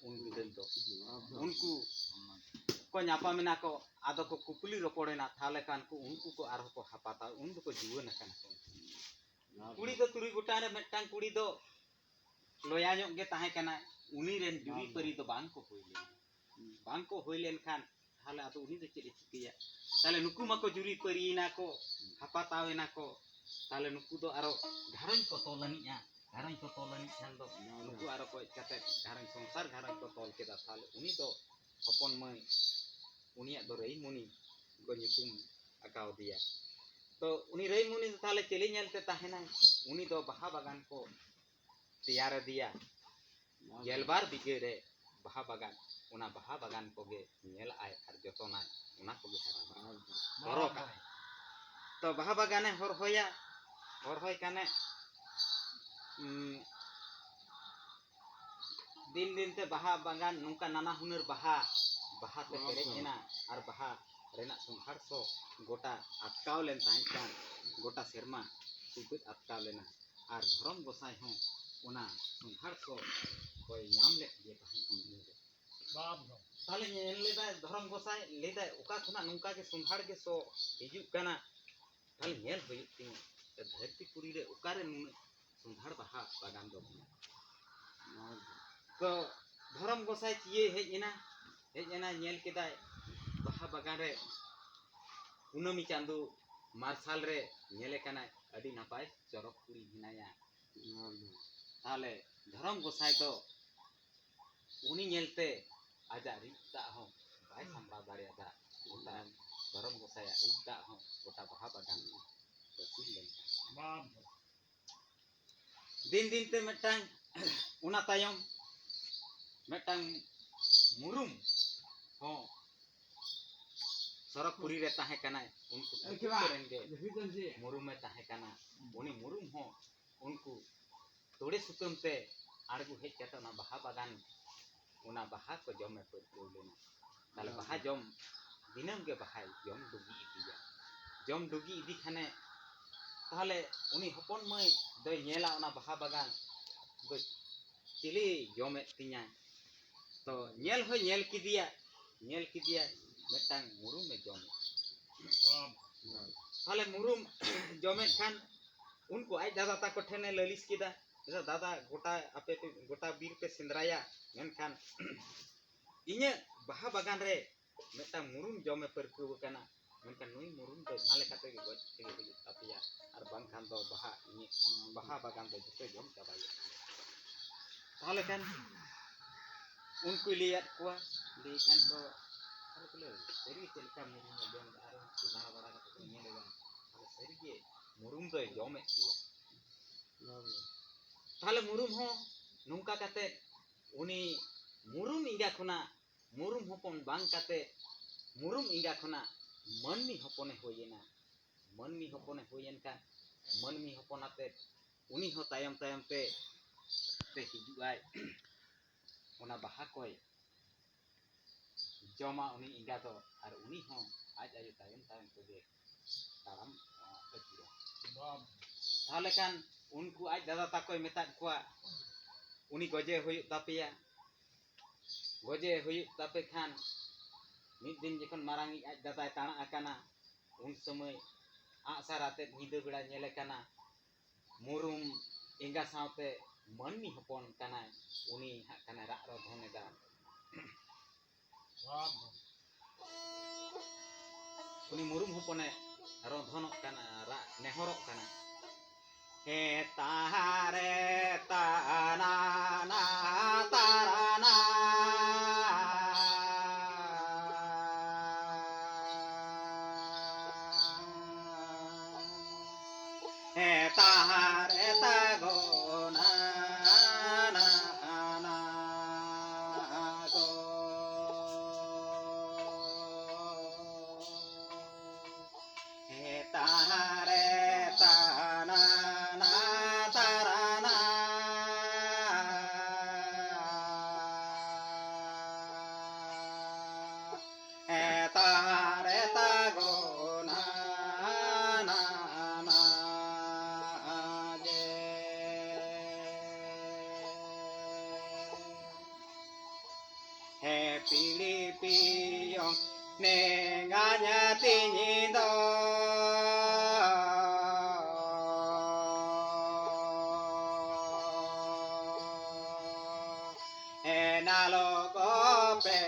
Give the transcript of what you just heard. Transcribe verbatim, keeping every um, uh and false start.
ᱩᱱ ᱵᱤᱫᱟᱹᱞ ᱫᱚ ᱩᱱᱠᱩ ᱠᱚ ᱧᱟᱯᱟᱢᱮᱱᱟ ᱠᱚ, ᱟᱫᱚ ᱠᱚ ᱠᱩᱯᱞᱤ ᱨᱚᱯᱚᱲᱮᱱᱟ, ᱛᱟᱦᱞᱮ ᱠᱷᱟᱱ ᱠᱚ ᱩᱱᱠᱩ ᱠᱚ ᱟᱨᱦᱚᱸ ᱠᱚ ᱦᱟᱯᱟᱛᱟᱣ, ᱩᱱ ᱫᱚᱠᱚ ᱡᱩᱣᱟᱹᱱ ᱟᱠᱟᱱᱟ ᱠᱚ᱾ ᱠᱩᱲᱤ ᱫᱚ ᱛᱩᱨᱩᱭ ᱜᱚᱴᱟᱝ ᱨᱮ ᱢᱤᱫᱴᱟᱝ ᱠᱩᱲᱤ ᱫᱚ ᱞᱚᱭᱟ ᱧᱚᱜ ᱜᱮ ᱛᱟᱦᱮᱸ ᱠᱟᱱᱟ, ᱩᱱᱤ ᱨᱮᱱ ᱡᱩᱨᱤ ᱯᱟᱹᱨᱤ ᱫᱚ ᱵᱟᱝ ᱠᱚ ᱦᱩᱭ ᱞᱮᱱᱟ᱾ ᱵᱟᱝ ᱠᱚ ᱦᱩᱭ ᱞᱮᱱᱠᱷᱟᱱ ᱛᱟᱦᱞᱮ ᱟᱫᱚ ᱩᱱᱤ ᱫᱚ ᱪᱮᱫ ᱮ ᱪᱤᱠᱟᱹᱭᱟ? ᱛᱟᱦᱞᱮ ᱱᱩᱠᱩ ᱢᱟᱠᱚ ᱡᱩᱨᱤ ᱯᱟᱹᱨᱤᱭᱮᱱᱟ ᱠᱚ, ᱦᱟᱯᱟᱛᱟᱣ ᱮᱱᱟ ᱠᱚ, ᱛᱟᱦᱞᱮ ᱱᱩᱠᱩ ᱫᱚ ᱟᱨᱚ ᱜᱷᱟᱨᱚᱸᱡᱽ ᱠᱚ ᱛᱚᱞ ᱟᱹᱱᱤᱡᱼᱟ᱾ ᱜᱷᱟᱨᱚᱸᱡᱽ ᱠᱚ ᱛᱚᱞ ᱟᱹᱱᱤᱡ ᱠᱷᱟᱱ ᱫᱚ ᱱᱩᱠᱩ ᱟᱨᱚ ᱠᱚ ᱦᱮᱡ ᱠᱟᱛᱮ ᱜᱷᱟᱨᱚᱸᱡᱽ ᱥᱚᱝᱥᱟᱨ ᱜᱷᱟᱨᱚᱸᱡᱽ ᱠᱚ ᱛᱚᱞ ᱠᱮᱫᱟ᱾ ᱛᱟᱦᱞᱮ ᱩᱱᱤ ᱫᱚ ᱦᱚᱯᱚᱱ ᱢᱟᱹᱭ, ᱩᱱᱤᱭᱟᱜ ᱫᱚ ᱨᱟᱹᱭᱢᱚᱱᱤ ᱠᱚ ᱧᱩᱛᱩᱢ ᱟᱠᱟᱣᱫᱮᱭᱟ᱾ ᱛᱚ ᱩᱱᱤ ᱨᱟᱹᱭᱢᱚᱱᱤ ᱫᱚ ᱛᱟᱦᱞᱮ ᱪᱤᱞᱤ ᱧᱮᱞᱛᱮ ᱛᱟᱦᱮᱱᱟᱭ? ᱩᱱᱤ ᱫᱚ ᱵᱟᱦᱟ ᱵᱟᱜᱟᱱ ᱠᱚ ᱛᱮᱭᱟᱨ ᱟᱫᱮᱭᱟ᱾ ᱜᱮᱞᱵᱟᱨ ᱵᱤᱜᱷᱟᱹ ᱨᱮ ᱵᱟᱦᱟ ᱵᱟᱜᱟᱱ, ᱚᱱᱟ ᱵᱟᱦᱟ ᱵᱟᱜᱟᱱ ᱠᱚᱜᱮ ᱧᱮᱞᱟᱜᱼᱟᱭ ᱟᱨ ᱡᱚᱛᱚᱱᱟᱭ, ᱚᱱᱟ ᱠᱚᱜᱮ ᱦᱟᱨᱟ ᱦᱚᱨᱚ ᱠᱟᱜᱼᱟᱭ᱾ ᱛᱚ ᱵᱟᱦᱟ ᱵᱟᱜᱟᱱᱮ ᱦᱚᱨᱦᱚᱭᱟ, ᱦᱚᱨᱦᱚᱭ ᱠᱟᱱᱮ, ᱩᱸ, ᱫᱤᱱ ᱫᱤᱱ ᱛᱮ ᱵᱟᱦᱟ ᱵᱟᱜᱟᱱ ᱱᱚᱝᱠᱟ ᱱᱟᱱᱟ ᱦᱩᱱᱟᱹᱨ ᱵᱟᱦᱟ, ᱵᱟᱦᱟ ᱛᱮ ᱯᱮᱨᱮᱡ ᱮᱱᱟ ᱟᱨ ᱵᱟᱦᱟ ᱨᱮᱱᱟᱜ ᱥᱚᱸᱫᱷᱟᱲ ᱥᱚ ᱜᱚᱴᱟ ᱟᱴᱠᱟᱣ ᱞᱮᱱ ᱛᱟᱦᱮᱸ ᱠᱟᱱ, ᱜᱚᱴᱟ ᱥᱮᱨᱢᱟ ᱥᱩᱫᱷᱟᱹᱜ ᱟᱴᱠᱟᱣ ᱞᱮᱱᱟ᱾ ᱟᱨ ᱫᱷᱚᱨᱚᱢ ᱜᱚᱸᱥᱟᱭ ᱦᱚᱸ ᱚᱱᱟ ᱥᱚᱸᱫᱷᱟᱲ ᱥᱚ ᱠᱚᱭ ᱧᱟᱢ ᱞᱮᱫ ᱜᱮ ᱛᱟᱦᱮᱸᱫ ᱩᱱ ᱫᱚ᱾ ᱛᱟᱦᱞᱮ ᱧᱮᱞ ᱞᱮᱫᱟᱭ ᱫᱷᱚᱨᱚᱢ ᱜᱚᱸᱥᱟᱭ, ᱞᱟᱹᱭᱫᱟᱭ, "ᱚᱠᱟ ᱠᱷᱚᱱᱟᱜ ᱱᱚᱝᱠᱟ ᱜᱮ ᱥᱚᱸᱫᱷᱟᱲ ᱜᱮ ᱥᱚ ᱦᱤᱡᱩᱜ ᱠᱟᱱᱟ? ᱛᱟᱦᱞᱮ ᱧᱮᱞ ᱦᱩᱭᱩᱜ ᱛᱤᱧᱟᱹ, ᱫᱷᱟᱹᱨᱛᱤ ᱯᱩᱨᱤ ᱨᱮ ᱚᱠᱟᱨᱮ ᱱᱩᱱᱟᱹᱜ ᱥᱚᱸᱫᱷᱟᱲ ᱵᱟᱦᱟ ᱵᱟᱜᱟᱱ ᱫᱚ ᱢᱮᱱᱟᱜᱼᱟ?" ᱛᱚ ᱫᱷᱚᱨᱚᱢ ᱜᱚᱸᱥᱟᱭ ᱪᱤᱭᱟᱹᱭ ᱦᱮᱡ ᱮᱱᱟ, ᱦᱮᱡ ᱮᱱᱟᱭ, ᱧᱮᱞ ᱠᱮᱫᱟᱭ ᱵᱟᱦᱟ ᱵᱟᱜᱟᱱ ᱨᱮ ᱠᱩᱱᱟᱹᱢᱤ ᱪᱟᱸᱫᱳ ᱢᱟᱨᱥᱟᱞ ᱨᱮ ᱧᱮᱞᱮ ᱠᱟᱱᱟᱭ ᱟᱹᱰᱤ ᱱᱟᱯᱟᱭ ᱪᱚᱨᱚᱠ ᱠᱩᱲᱤ ᱦᱮᱱᱟᱭᱟ᱾ ᱛᱟᱦᱞᱮ ᱫᱷᱚᱨᱚᱢ ᱜᱚᱸᱥᱟᱭ ᱫᱚ ᱩᱱᱤ ᱧᱮᱞᱛᱮ ᱟᱡᱟᱜ ᱨᱤᱫ ᱫᱟᱜ ᱦᱚᱸ ᱵᱟᱭ ᱥᱟᱢᱵᱲᱟᱣ ᱫᱟᱲᱮᱭᱟᱫᱟ᱾ ᱜᱚᱴᱟ ᱫᱷᱚᱨᱚᱢ ᱜᱚᱸᱥᱟᱭᱟᱜ ᱨᱤᱫ ᱫᱟᱜ ᱦᱚᱸ ᱜᱚᱴᱟ ᱵᱟᱦᱟ ᱵᱟᱜᱟᱱ ᱯᱟᱹᱥᱤᱨ ᱞᱮᱱ ᱛᱟᱭᱟ᱾ ᱫᱤᱱ ᱫᱤᱱ ᱛᱮ ᱢᱤᱫᱴᱟᱝ, ᱚᱱᱟ ᱛᱟᱭᱚᱢ ᱢᱤᱫᱴᱟᱝ ᱢᱩᱨᱩᱢ ᱦᱚᱸ ᱥᱚᱨᱚᱜᱽᱯᱩᱨᱤ ᱨᱮ ᱛᱟᱦᱮᱸ ᱠᱟᱱᱟᱭ, ᱩᱱᱠᱩ ᱴᱷᱟᱹᱠᱩᱨ ᱠᱚᱨᱮᱱ ᱜᱮ ᱢᱩᱨᱩᱢᱮ ᱛᱟᱦᱮᱸ ᱠᱟᱱᱟ᱾ ᱩᱱᱤ ᱢᱩᱨᱩᱢ ᱦᱚᱸ ᱩᱱᱠᱩ ᱛᱚᱲᱮ ᱥᱩᱛᱟᱹᱢ ᱛᱮ ᱟᱬᱜᱚ ᱦᱮᱡ ᱠᱟᱛᱮ ᱚᱱᱟ ᱵᱟᱦᱟ ᱵᱟᱜᱟᱱ, ᱚᱱᱟ ᱵᱟᱦᱟ ᱠᱚ ᱡᱚᱢᱮ ᱯᱟᱹᱨᱠᱟᱹᱣ ᱞᱮᱱᱟ᱾ ᱛᱟᱦᱞᱮ ᱵᱟᱦᱟ ᱡᱚᱢ, ᱫᱤᱱᱟᱹᱢ ᱜᱮ ᱵᱟᱦᱟᱭ ᱡᱚᱢ ᱰᱩᱜᱤ ᱤᱫᱤᱭᱟ᱾ ᱡᱚᱢ ᱰᱩᱜᱤ ᱤᱫᱤ ᱠᱷᱟᱱᱮ ᱛᱟᱦᱞᱮ ᱩᱱᱤ ᱦᱚᱯᱚᱱ ᱢᱟᱹᱭ ᱫᱚᱭ ᱧᱮᱞᱟ ᱚᱱᱟ ᱵᱟᱦᱟ ᱵᱟᱜᱟᱱ ᱫᱚ ᱪᱤᱞᱤ ᱡᱚᱢᱮᱫ ᱛᱤᱧᱟᱭ? ᱛᱚ ᱧᱮᱞ ᱦᱚᱸᱭ ᱧᱮᱞ ᱠᱮᱫᱮᱭᱟ, ᱧᱮᱞ ᱠᱮᱫᱮᱭᱟ ᱢᱤᱫᱴᱟᱝ ᱢᱩᱨᱩᱢᱮ ᱡᱚᱢᱮᱫ᱾ ᱛᱟᱦᱞᱮ ᱢᱩᱨᱩᱢ ᱡᱚᱢᱮᱫ ᱠᱷᱟᱱ ᱩᱱᱠᱩ ᱟᱡ ᱫᱟᱫᱟ ᱛᱟᱠᱚ ᱴᱷᱮᱱᱮ ᱞᱟᱹᱞᱤᱥ ᱠᱮᱫᱟ, "ᱫᱟᱫᱟ, ᱜᱚᱴᱟ ᱟᱯᱮ ᱯᱮ, ᱜᱚᱴᱟ ᱵᱤᱨ ᱯᱮ ᱥᱮᱸᱫᱽᱨᱟᱭᱟ, ᱢᱮᱱᱠᱷᱟᱱ ᱤᱧᱟᱹᱜ ᱵᱟᱦᱟ ᱵᱟᱜᱟᱱ ᱨᱮ ᱢᱤᱫᱴᱟᱝ ᱢᱩᱨᱩᱢ ᱡᱚᱢᱮ ᱯᱟᱹᱨᱠᱟᱹᱣ ᱟᱠᱟᱱᱟ, ᱢᱮᱱᱠᱷᱟᱱ ᱱᱩᱭ ᱢᱩᱨᱩᱢ ᱫᱚ ᱡᱟᱦᱟᱸ ᱞᱮᱠᱟ ᱛᱮᱜᱮ ᱜᱚᱡ ᱛᱮᱜᱮ ᱦᱩᱭᱩᱜ ᱛᱟᱯᱮᱭᱟ, ᱟᱨ ᱵᱟᱝᱠᱷᱟᱱ ᱫᱚ ᱵᱟᱦᱟ, ᱤᱧᱟᱹᱜ ᱵᱟᱦᱟ ᱵᱟᱜᱟᱱ ᱫᱚ ᱡᱚᱛᱚᱭ ᱡᱚᱢ ᱪᱟᱵᱟᱭᱟ᱾" ᱛᱟᱦᱚᱞᱮ ᱠᱷᱟᱱ ᱩᱱᱠᱩᱭ ᱞᱟᱹᱭᱟᱫ ᱠᱚᱣᱟ, ᱞᱟᱹᱭ ᱠᱷᱟᱱ ᱠᱚ, ᱟᱨ ᱠᱚ ᱞᱟᱹᱭᱟ, "ᱥᱟᱹᱨᱤ ᱪᱮᱫ ᱞᱮᱠᱟ ᱢᱩᱨᱩᱢ ᱮ ᱡᱚᱢ ᱮᱫᱟ?" ᱟᱨ ᱩᱱᱠᱩ ᱫᱟᱬᱟ ᱵᱟᱲᱟ ᱠᱟᱛᱮ ᱠᱚ ᱧᱮᱞ ᱮᱫᱟ, ᱛᱟᱦᱚᱞᱮ ᱥᱟᱹᱨᱤᱜᱮ ᱢᱩᱨᱩᱢ ᱫᱚᱭ ᱡᱚᱢᱮᱫ ᱜᱮᱭᱟ᱾ ᱛᱟᱦᱚᱞᱮ ᱢᱩᱨᱩᱢ ᱦᱚᱸ ᱱᱚᱝᱠᱟ ᱠᱟᱛᱮ ᱩᱱᱤ ᱢᱩᱨᱩᱢ ᱮᱸᱜᱟ ᱠᱷᱚᱱᱟᱜ, ᱢᱩᱨᱩᱢ ᱦᱚᱯᱚᱱ ᱵᱟᱝ ᱠᱟᱛᱮ ᱢᱩᱨᱩᱢ ᱮᱸᱜᱟ ᱠᱷᱚᱱᱟᱜ ᱢᱟᱹᱱᱢᱤ ᱦᱚᱯᱚᱱᱮ ᱦᱩᱭᱮᱱᱟ᱾ ᱢᱟᱹᱱᱢᱤ ᱦᱚᱯᱚᱱᱮ ᱦᱩᱭᱮᱱ ᱠᱷᱟᱱ ᱢᱟᱹᱱᱢᱤ ᱦᱚᱯᱚᱱ ᱟᱛᱮ ᱩᱱᱤ ᱦᱚᱸ ᱛᱟᱭᱚᱢ ᱛᱟᱭᱚᱢ ᱛᱮ, ᱛᱮ ᱦᱤᱡᱩᱜ ᱟᱭ, ᱚᱱᱟ ᱵᱟᱦᱟ ᱠᱚᱭ ᱡᱚᱢᱟ ᱩᱱᱤ ᱮᱸᱜᱟ ᱫᱚ, ᱟᱨ ᱩᱱᱤ ᱦᱚᱸ ᱟᱡ ᱟᱭᱳ ᱛᱟᱭᱚᱢ ᱛᱟᱭᱚᱢ ᱛᱮᱜᱮ ᱛᱟᱲᱟᱢ, ᱟᱹᱪᱩᱨᱟ᱾ ᱛᱟᱦᱚᱞᱮ ᱠᱷᱟᱱ ᱩᱱᱠᱩ ᱟᱡ ᱫᱟᱫᱟ ᱛᱟᱠᱚᱭ ᱢᱮᱛᱟᱫ ᱠᱚᱣᱟ, "ᱩᱱᱤ ᱜᱚᱡᱮ ᱦᱩᱭᱩᱜ ᱛᱟᱯᱮᱭᱟ᱾ ᱜᱚᱡᱮ ᱦᱩᱭᱩᱜ ᱛᱟᱯᱮ ᱠᱷᱟᱱ", ᱢᱤᱫ ᱫᱤᱱ ᱡᱚᱠᱷᱚᱱ ᱢᱟᱨᱟᱝᱤᱡ ᱟᱡ ᱫᱟᱫᱟᱭ ᱛᱟᱬᱟᱜ ᱟᱠᱟᱱᱟ, ᱩᱱ ᱥᱚᱢᱚᱭ ᱟᱜᱼᱥᱟᱨ ᱟᱛᱮᱫ ᱧᱤᱫᱟᱹ ᱵᱮᱲᱟ ᱧᱮᱞᱮ ᱠᱟᱱᱟ, ᱢᱩᱨᱩᱢ ᱮᱸᱜᱟ ᱥᱟᱶᱛᱮ ᱢᱟᱹᱱᱢᱤ ᱦᱚᱯᱚᱱ ᱠᱟᱱᱟᱭ, ᱩᱱᱤ ᱦᱟᱸᱜ ᱠᱷᱟᱱᱮ ᱨᱟᱜ ᱨᱚᱫᱷᱚᱱ ᱮᱫᱟ᱾ ᱩᱱᱤ ᱢᱩᱨᱩᱢ ᱦᱚᱯᱚᱱᱮ ᱨᱚᱫᱷᱚᱱᱚᱜ ᱠᱟᱱᱟ, ᱨᱟᱜ ᱱᱮᱦᱚᱨᱚᱜ ᱠᱟᱱᱟ, "ᱦᱮ ᱛᱟᱦᱟᱨᱮ ᱛᱟᱱᱟ ᱱᱟ ᱛᱟᱨᱟᱱᱟ, ᱦᱮ ᱛᱟᱦᱟᱨᱮ ᱛᱟᱜᱚᱱᱟ ᱱᱟ ᱱᱟ ᱜᱚ, ᱦᱮ ᱛᱟᱦᱟᱨᱮ ᱛᱟᱱᱟ ᱱᱟ ᱛᱟᱨᱟᱱᱟ, ᱦᱮᱸ ᱯᱤᱲᱤ ᱯᱤᱭᱚᱝ ᱱᱮᱸᱜᱟᱧ ᱛᱤᱧ ᱫᱚ᱾ ᱦᱮᱸ ᱱᱟᱞᱚ ᱠᱚᱯᱮ